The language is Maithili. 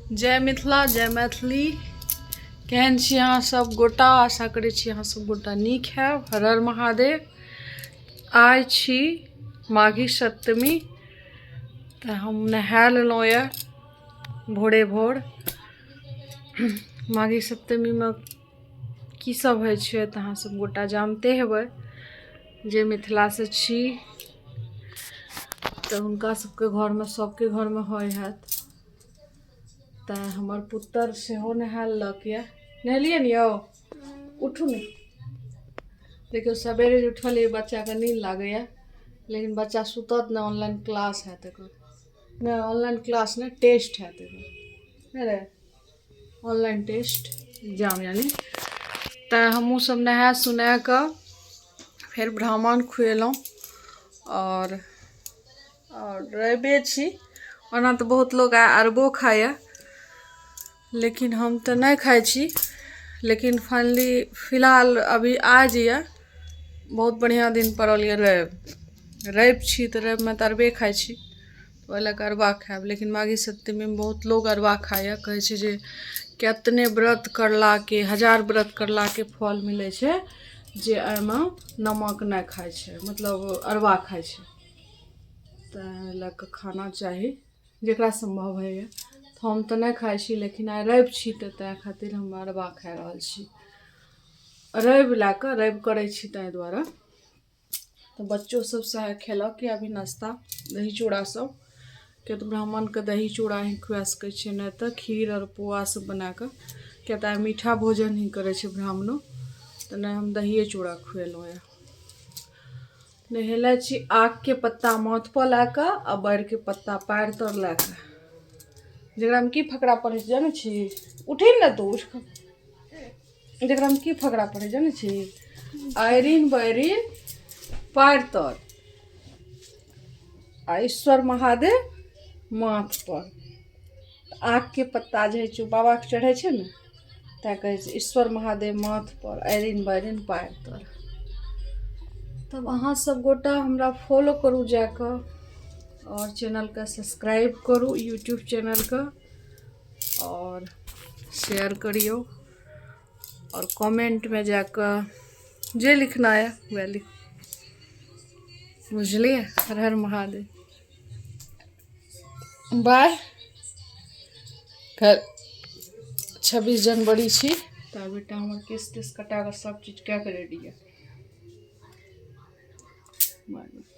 जय मिथिला जय मैथिली। केहन छी अहाँ सब गोटा? आशा करै छी अहाँ सब गोटा नीक हैब। हर हर महादेव। आइ छी माघी सप्तमी, तऽ हम नहा लेलहुँ यऽ भोरे भोर। माघी सप्तमीमे की सब होइ छै तऽ अहाँ सब गोटा जानते हेबै, जे मिथिलासँ छी तऽ हुनका सबके घरमे सबके घरमे होइ हैत। तऽ हमर पुत्र सेहो नहा लेलक यऽ। नहेलियै ने यौ? उठू ने। देखियौ सवेरे जे उठलियै बच्चाके नींद लागैए, लेकिन बच्चा सुतत नहि, ऑनलाइन क्लास हैत एकर। नहि ऑनलाइन क्लास नहि, टेस्ट हैत एकर। नहि रे, ऑनलाइन टेस्ट एग्जाम यानी। तऽ हमहूँ सब नहा सुना कऽ फेर ब्राह्मण खुएलहुँ। आओर रविए छी, ओना तऽ बहुत लोक आइ अरबो खाइए, लेकिन हम तऽ नहि खाइ छी। लेकिन फाइनली फिलहाल अभी आज यऽ बहुत बढ़िआँ दिन पड़ल यऽ, रवि। रवि छी तऽ रविमे तऽ अरबे खाइ छी, ओहि लए कऽ अरबा खायब। लेकिन माघी सप्तमीमे बहुत लोक अरबा खाइए। कहै छै जे केतने व्रत करलाके, हजार व्रत करलाके फल मिलै छै जे एहिमे नमक नहि खाइ छै, मतलब अरबा खाइ छै। ताहि लए कऽ खाना चाही जकरा सम्भव होइए। हम तऽ नहि खाइ छी, लेकिन आइ रवि छी तऽ ताहि खातिर हम अरबा खाइ रहल छी। रवि लए कऽ रवि करै छी ताहि दुआरे। तऽ बच्चो सब सएह खेलक कि अभी नाश्ता दही चूड़ा सब, किया तऽ ब्राह्मणके दही चूड़ा ही खुआ सकै छियै, नहि तऽ खीर आओर पुआ सब बनाकऽ, किया तऽ आइ मीठा भोजन ही करै छै ब्राह्मणो। तऽ नहि हम दहिए चूड़ा खुएलहुँ यऽ। नहेले छी आकके पत्ता माथपर लए कऽ आ बड़के पत्ता पैर तर लए कऽ, जकरामे की फकरा पढ़ै छै जानै छी? उठही ने तू, उठि कऽ। जकरामे की फकरा पढ़ै जानै छी? ऐरिन बैरिन पैर तर आ ईश्वर महादेव माथ पर। आकके पत्ता जे होइ छै ओ बाबाके चढ़ै छै ने, तैँ कहै छै ईश्वर महादेव माथ पर, ऐरिन बैरिन पैर तर। तब अहाँ सब गोटा हमरा फॉलो करू जाकऽ आओर चैनलके सब्सक्राइब करू, यूट्यूब चैनलके, आओर शेयर करियौ आओर कमेंटमे जाकऽ जे लिखना यऽ वएह लिख, बुझलियै? हर हर महादेव। बाय। काल्हि 26 जनवरी छी, तऽ बेटा हमर केश तेश कटा कऽ सब चीज कए कऽ रेडी यऽ। बाय बाय।